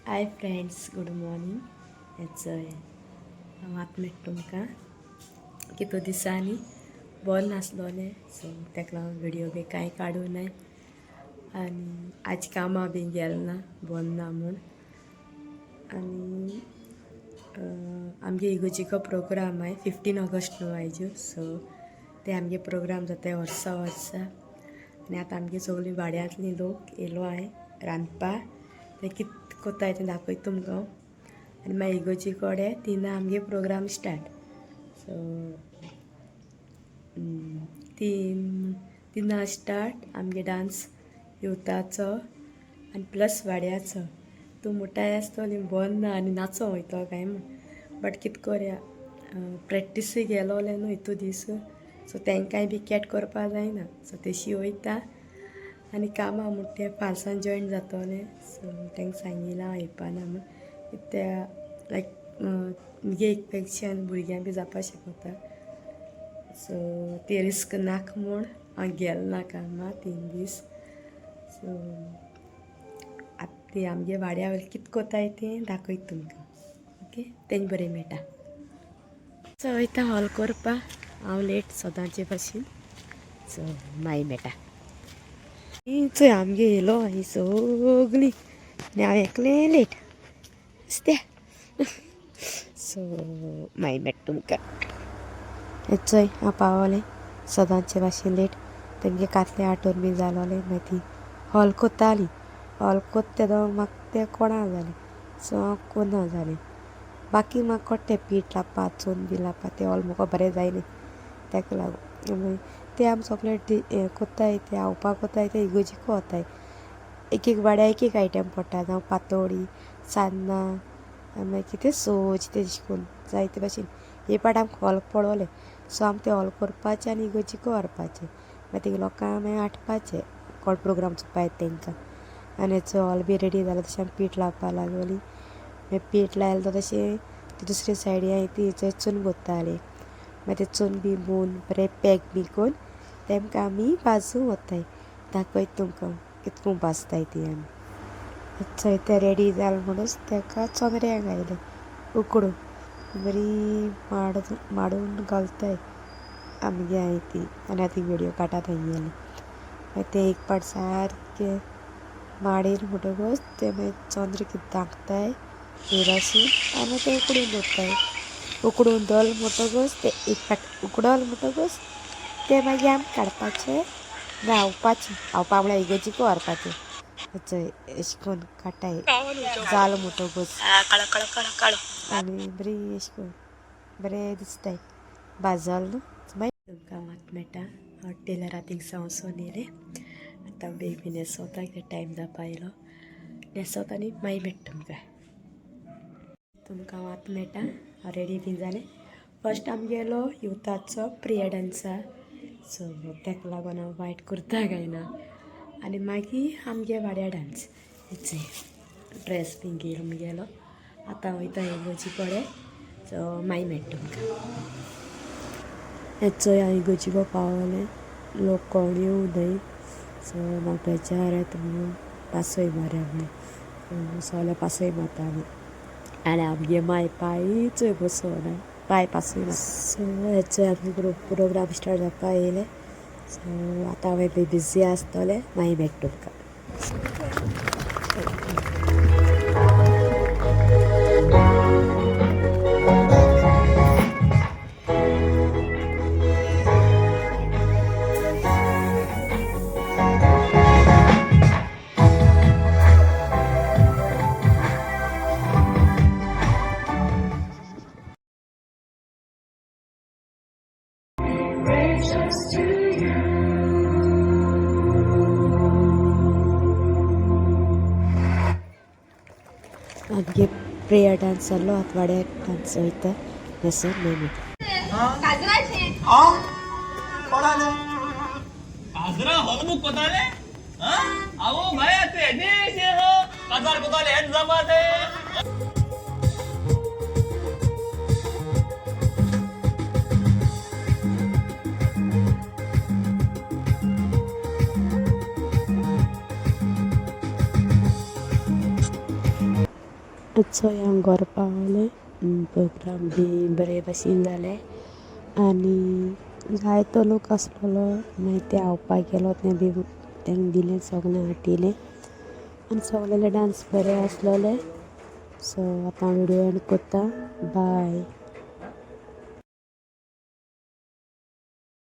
Hi friends, good morning. चोय हांव आतां मेळटा तुमकां. कितू दिसांनी बरें नासलोलें, सो ताका लागून व्हिडियो बी कांय काडूं नाय आनी आज कामां बी गेल ना, बरें ना म्हूण. आनी आमगे इगोर्जीको प्रोग्राम आहाय 15 ऑगस्ट न्हू आयजू. सो ते आमगे प्रोग्राम जाताय वर्सा वर्सा. आनी आतां आमगे सगळीं वाड्यांतली लोक येयलो आहाय रांदपा. ते कित कोत्ताय तें दाखयता तुमकां. आनी मागीर इगोर्जी कडेन तिना आमगे प्रोग्राम स्टार्ट. सो 3 स्टार्ट आमगे डांस युथाचो आनी प्लस वाड्याचो. तूं मोटाय आसतली बंद ना आनी नाचो वयतो काय म्हूण, बट कित कोरया, प्रॅक्टीसूय गेलोलें न्हू इतू दीस. सो तेंकांय बी कॅट करपा जायना, सो तेशी वयता. आनी कामां म्हूण तें फाल्सान जॉयन जातोलें. सो तांकां सांगिलां हांव येवपाना म्हूण. त्या लायक मुगे इन्फेक्शन भुरग्यांक बी जावपा शकता, सो ते रिस्क नाका म्हूण हांव गेल ना कामां 3 दीस. सो आतां ती आमगे वाड्या वयले कित कोत्ताय तें दाखयता तुमकां. ओके, तेंक बरें मेळटा. सो वयता हॉल करपा, हांव लेट सदांचे भाशेन. सो मागीर मेळटा. चोय आमगे येयलो ही सगळीं आनी हांव एकलें लेट दिसत्या. सो मागीर मेळटा तुमकां. चोय हांव पावलें सदांचे भाशेन लेट. तेमगे कातले आटोवन बी जालोलें. मागीर ती हॉल कोत्ताली. हॉल कोत्ता तेदो म्हाका तें कोणा जालें, सो हांव कोन्ना जालें. बाकी म्हाका कोट्टें पीठ लावपा, चून बी लावपा, तें ऑल म्हाका बरें जायना. ताका लागून मागीर ते आमी सगळे हें कोत्ताय, ते आवपाक कोत्ताय, ते इगोर्जीक वताय. एक एक वाड्या एक एक आयटम पडटा, जावं पातोळी, सान्नां, मागीर कितें सोज, तें अशें करून जायते भाशेन. हे पाट आमकां हॉल पडोलें, सो आमी तें हॉल करपाचें आनी इगोर्जीक व्हरपाचें. मागीर थिंगा लोकांक मागीर वांटपाचें, कोण प्रोग्राम चोवपा येता तेंकां. आनी चोय हॉल बी रेडी जालो, तशें आमी पीठ लावपा लागली. मागीर पीठ लायलें तो तशें ती दुसरे सायडी हांयें ती चोय चून कोत्ताली. मागीर तें चून बी भोवन बरें पॅक बी करून तेमकां आमी भाजूंक वताय. दाखयता तुमकां कितको भाजताय ती आमी. चोय तें रेडी जालें म्हणूच तेका चोंदऱ्यांक घायलें उकडून, बरी माडून घालताय आमगे हांय ती. आनी आतां व्हिडियो काडटा थंय गेली. मागीर तें एक पाट सारकें माडयलें म्हणटकूच तें मागीर चोंद्र कितें दाखताय हे भाशेन. आनी तें उकडून दवरताय. उकडून दवरलें म्हणटकूच तें एक पाट उकडल म्हणटकूच तें मागीर आमी काडपाचें, न्हांवपाचें. न्हांवपा म्हळ्यार इगोर्जीक व्हरपाचें. चोय अशें करून काडटाय जालो म्हणटकूच. आनी बरी अशें करून बरें दिसताय भाजल न्हू. मागीर तुमकां मात मेळटा. हांव टेलरा थिंगसावन वचोन येयलें. आतां बेग बी न्हेसोता, कित्याक टायम जावपा आयलो. न्हेसोता आनी मागीर मेळटा तुमकां. तुमकां हांव आतां मेळटा. हांव रेडी बी जालें. फर्स्ट आमगेलो युथाचो प्रियर डांसा, सो ताका लागून हांव वायट कुर्ता घायना. आनी मागीर आमगे वाड्या डांस. ड्रेस बी घेवन गेलो. आतां वयता इगोर्जी कडेन. सो मागीर मेळटा तुमकां. चोय हांव इगोर्जीको पावलें. लोक कोण येवं न्हय, सो म्हाका बेजार येता म्हणून पासय मारया म्हणून सगळे पासय मारता आमी. आनी आमगे माय पांय चोय बसोना, पांय पासय मारता. सो हे चोय आमगे प्रोग्राम स्टार्ट जावपा येयले. सो आतां हांव बिजी आसतलें. मागीर मेळटा तुमकां. Gracious to you. आमगे प्रेयर डांस जालो, आतां वाड्यार डांस वयता. न्हेसोन मागीर मेळटा. काजरा हॉल बुक कोताले. आवो भाई, ते हेजे काजार कोताले, हेच जमा ते. आतां हांव घरा पावलें. प्रोग्राम बी बरे भाशेन जाले आनी जायतो लोक आसलेलो. मागीर ते आवपाक गेलो तें बी तांकां दिलें सगळें आटयलें आनी सगळेले डांस बरे आसलेले. सो आतां व्हिडियो एंड कोत्ता. बाय.